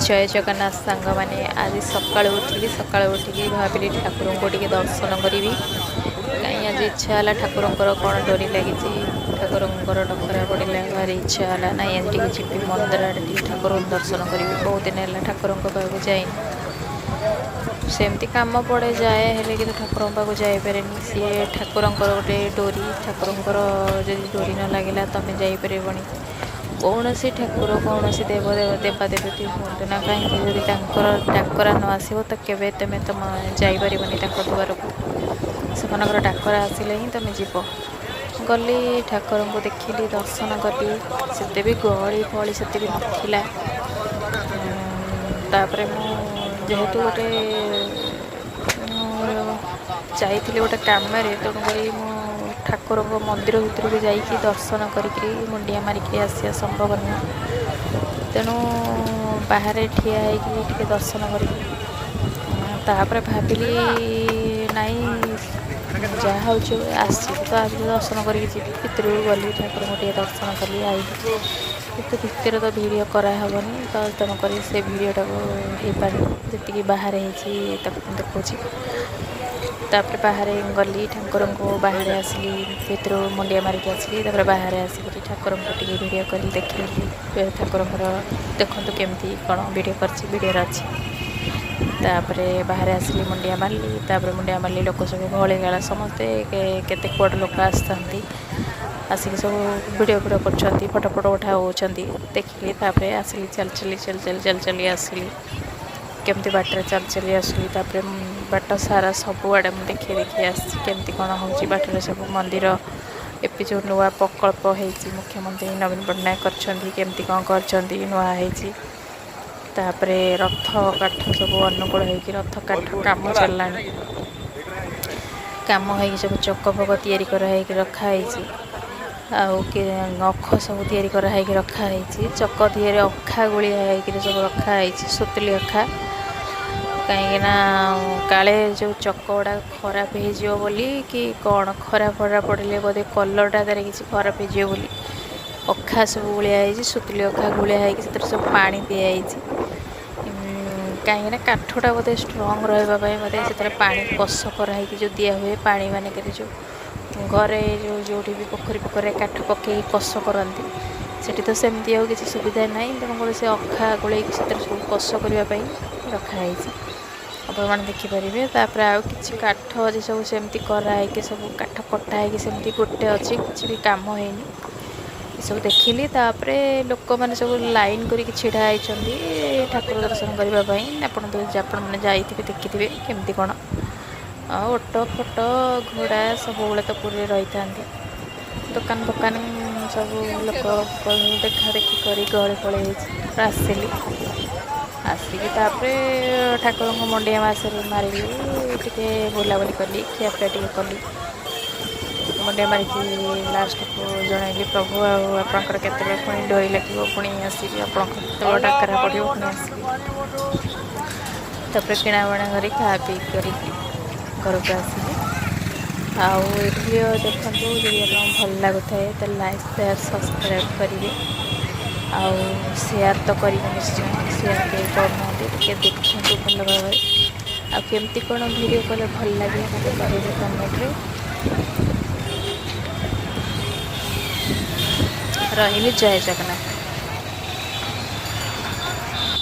ଜୟ ଜଗନ୍ନାଥ ସାଙ୍ଗମାନେ। ଆଜି ସକାଳୁ ଉଠିଲି। ସକାଳୁ ଉଠିକି ଭାବିଲି ଠାକୁରଙ୍କୁ ଟିକେ ଦର୍ଶନ କରିବି। କାହିଁ ଆଜି ଇଚ୍ଛା ହେଲା, ଠାକୁରଙ୍କର କ'ଣ ଡୋରି ଲାଗିଛି, ଠାକୁରଙ୍କର ଡକରା ପଡ଼ିଲା, ଭାରି ଇଚ୍ଛା ହେଲା, ନାଇଁ ଆଜି ଟିକେ ଯିବି ମନ୍ଦିର ଆଡ଼େ, ଟିକେ ଠାକୁରଙ୍କୁ ଦର୍ଶନ କରିବି। ବହୁତ ଦିନ ହେଲା ଠାକୁରଙ୍କ ପାଖକୁ ଯାଇନି। ସେମିତି କାମ ପଡ଼େ, ଯାଏ, ହେଲେ କିନ୍ତୁ ଠାକୁରଙ୍କ ପାଖକୁ ଯାଇପାରେନି। ସିଏ ଠାକୁରଙ୍କର ଗୋଟେ ଡୋରି। ଠାକୁରଙ୍କର ଯଦି ଡୋରି ନ ଲାଗିଲା, ତୁମେ ଯାଇପାରିବନି। କୌଣସି ଠାକୁର, କୌଣସି ଦେବ ଦେବାଦେବୀ ହୁଅନ୍ତୁ ନା କାହିଁକି, ଯଦି ତାଙ୍କର ଡାକରା ନ ଆସିବ ତ କେବେ ତୁମେ ତମ ଯାଇପାରିବନି ତାଙ୍କ ଦୁଆରକୁ। ସେମାନଙ୍କର ଡାକରା ଆସିଲେ ହିଁ ତୁମେ ଯିବ। ଗଲି, ଠାକୁରଙ୍କୁ ଦେଖିଲି, ଦର୍ଶନ କଲି। ସେତେ ବି ଗହଳି ଫହଳି ସେତେ ବି ନଥିଲା। ତାପରେ ମୁଁ ଯେହେତୁ ଗୋଟେ ଯାଇଥିଲି ଗୋଟେ କାମରେ, ତେଣୁକରି ମୁଁ ଠାକୁରଙ୍କ ମନ୍ଦିର ଭିତରକୁ ଯାଇକି ଦର୍ଶନ କରିକିରି, ମୁଣ୍ଡିଆ ମାରିକିରି ଆସିବା ସମ୍ଭବ ନୁହଁ। ତେଣୁ ବାହାରେ ଠିଆ ହେଇକି ଟିକେ ଦର୍ଶନ କରିକି, ତାପରେ ଭାବିଲି, ନାଇଁ, ଯାହା ହେଉଛି ଆସିବି ତ, ଆଜି ଦର୍ଶନ କରିକି ଯିବି। ଭିତରକୁ ଗଲି, ଠାକୁରଙ୍କୁ ଟିକେ ଦର୍ଶନ କଲି, ଆଇଲି। କିନ୍ତୁ ଭିତରେ ତ ଭିଡ଼ିଓ କରାହେବନି ତ, ତେଣୁକରି ସେ ଭିଡ଼ିଓଟାକୁ ହେଇପାରିନି। ଯେତିକି ବାହାରେ ହେଇଛି, ତାକୁ ମୁଁ ଦେଖାଉଛି। ତାପରେ ବାହାରେ ଗଲି ଠାକୁରଙ୍କୁ, ବାହାରେ ଆସିଲି, ଭିତରୁ ମୁଣ୍ଡିଆ ମାରିକି ଆସିଲି। ତାପରେ ବାହାରେ ଆସିକିରି ଠାକୁରଙ୍କୁ ଟିକେ ଭିଡ଼ିଓ କରି ଦେଖେଇଲି। ଠାକୁରଙ୍କର ଦେଖନ୍ତୁ କେମିତି କ'ଣ ଭିଡ଼ିଓ କରିଛି, ଭିଡ଼ିଓରେ ଅଛି। ତାପରେ ବାହାରେ ଆସିଲି, ମୁଣ୍ଡିଆ ମାରିଲି। ତାପରେ ମୁଣ୍ଡିଆ ମାରିଲି, ଲୋକ ସବୁ ଗହଳି ଗାଳା, ସମସ୍ତେ କେତେ କୁଆଡ଼େ ଲୋକ ଆସିଥାନ୍ତି, ଆସିକି ସବୁ ଭିଡ଼ିଓ ଫିଡ଼ିଓ କରୁଛନ୍ତି, ଫଟୋ ଫଟୋ ଉଠା ହେଉଛନ୍ତି, ଦେଖିଲି। ତାପରେ ଆସିଲି, ଚାଲି ଚାଲି ଚାଲି ଚାଲି ଚାଲି ଚାଲି ଆସିଲି। କେମିତି ବାଟରେ ଚାଲି ଚାଲି ଆସିଲି। ତାପରେ ବାଟ ସାରା ସବୁଆଡ଼େ ମୁଁ ଦେଖି ଦେଖି ଆସିଛି, କେମିତି କ'ଣ ହେଉଛି ବାଟରେ ସବୁ। ମନ୍ଦିର ଏବେ ଯେଉଁ ନୂଆ ପ୍ରକଳ୍ପ ହେଇଛି, ମୁଖ୍ୟମନ୍ତ୍ରୀ ନବୀନ ପଟ୍ଟନାୟକ କରିଛନ୍ତି, କେମିତି କ'ଣ କରିଛନ୍ତି, ନୂଆ ହେଇଛି। ତାପରେ ରଥ କାଠ ସବୁ ଅନୁକୂଳ ହେଇକି ରଥ କାଠ କାମ ଚାଲିଲାଣି। କାମ ହେଇକି ସବୁ ଚକ ଫକ ତିଆରି କରାହେଇକି ରଖା ହେଇଛି। ଆଉ ଅଖ ସବୁ ତିଆରି କରାହେଇକି ରଖା ହେଇଛି। ଚକ ଦିହରେ ଅଖା ଗୋଳିଆ ହେଇକିରି ସବୁ ରଖା ହେଇଛି, ସୁତୁଲି ଅଖା। କାହିଁକିନା କାଳେ ଯେଉଁ ଚକ ଗୁଡ଼ା ଖରାପ ହେଇଯିବ ବୋଲି କି କ'ଣ, ଖରା ଫରା ପଡ଼ିଲେ ବୋଧେ କଲର୍ଟା ତାର କିଛି ଖରାପ ହେଇଯିବ ବୋଲି ଅଖା ସବୁ ଗୋଳିଆ ହେଇଛି। ସୁତୁଲି ଅଖା ଗୋଳିଆ ହେଇକି ସେଥିରେ ସବୁ ପାଣି ଦିଆହେଇଛି। କାହିଁକିନା କାଠଟା ବୋଧେ ଷ୍ଟ୍ରଙ୍ଗ ରହିବା ପାଇଁ ବୋଧେ ସେଥିରେ ପାଣି କଷ କରାହେଇକି ଯେଉଁ ଦିଆ ହୁଏ ପାଣି ମାନଙ୍କରେ, ଯେଉଁ ଘରେ ଯେଉଁ ଯେଉଁଠି ବି ପୋଖରୀ ପୋଖରୀରେ କାଠ ପକେଇକି କଷ କରନ୍ତି, ସେଠି ତ ସେମିତି ଆଉ କିଛି ସୁବିଧା ନାହିଁ। ତେଣୁକରି ସେ ଅଖା ଗୋଳେଇକି ସେଥିରେ ସବୁ କଷ କରିବା ପାଇଁ ରଖାହେଇଛି, ଆପଣମାନେ ଦେଖିପାରିବେ। ତାପରେ ଆଉ କିଛି କାଠ ଅଛି, ସବୁ ସେମିତି କରାହେଇକି, ସବୁ କାଠ କଟା ହେଇକି ସେମିତି ଗୋଟେ ଅଛି, କିଛି ବି କାମ ହେଇନି। ଏସବୁ ଦେଖିଲି। ତାପରେ ଲୋକମାନେ ସବୁ ଲାଇନ୍ କରିକି ଛିଡ଼ା ହେଇଛନ୍ତି ଠାକୁର ଦର୍ଶନ କରିବା ପାଇଁ। ଆପଣ ତ ଆପଣମାନେ ଯାଇଥିବେ, ଦେଖିଥିବେ କେମିତି କ'ଣ। ଆଉ ଅଟୋ ଫଟୋ, ଘୋଡ଼ା ସବୁବେଳେ ତ ପୁରୀରେ ରହିଥାନ୍ତି। ଦୋକାନ ଫୋକାନ ସବୁ ଲୋକ ଦେଖା ଦେଖି କରି ଗହଳି ଫଳି ହେଇଛି। ଆସିଲି, ଆସିକି ତାପରେ ଠାକୁରଙ୍କୁ ମୁଣ୍ଡିଆ ମାସରେ ମାରିଲି, ଟିକେ ବୁଲାବୁଲି କଲି, ଖିଆପିଆ ଟିକେ କଲି। ମୁଣ୍ଡିଆ ମାରିକି ଲାଷ୍ଟକୁ ଜଣାଇଲି, ପ୍ରଭୁ, ଆଉ ଆପଣଙ୍କର କେତେବେଳେ ପୁଣି ଡୋରି ଲାଗିବ, ପୁଣି ଆସିବି, ଆପଣଙ୍କ କେତେବେଳେ ଡାକରା ପଡ଼ିବ, ପୁଣି ଆସିବି। ତାପରେ କିଣାବିଣା କରି, ଖାଆ ପିଇ କରିକି ଘରକୁ ଆସିଲି। ଆଉ ଏ ଭିଡ଼ିଓ ଦେଖନ୍ତୁ, ଯଦି ଆପଣଙ୍କୁ ଭଲ ଲାଗୁଥାଏ ତାହେଲେ ଲାଇକ୍, ସେୟାର, ସବସ୍କ୍ରାଇବ୍ କରିବେ। ଆଉ ସେୟାର ତ କରିବେ ନିଶ୍ଚୟ, ସେୟାର କେହି କରୁନାହାନ୍ତି। ଟିକେ ଦେଖନ୍ତୁ ଭଲ ଭାବରେ। ଆଉ କେମିତି କ'ଣ ଭିଡ଼ିଓ କଲେ ଭଲ ଲାଗେ, ମୋତେ କହିବେ କମେଣ୍ଟରେ। ରହିଲି, ଜୟ ଜଗନ୍ନାଥ।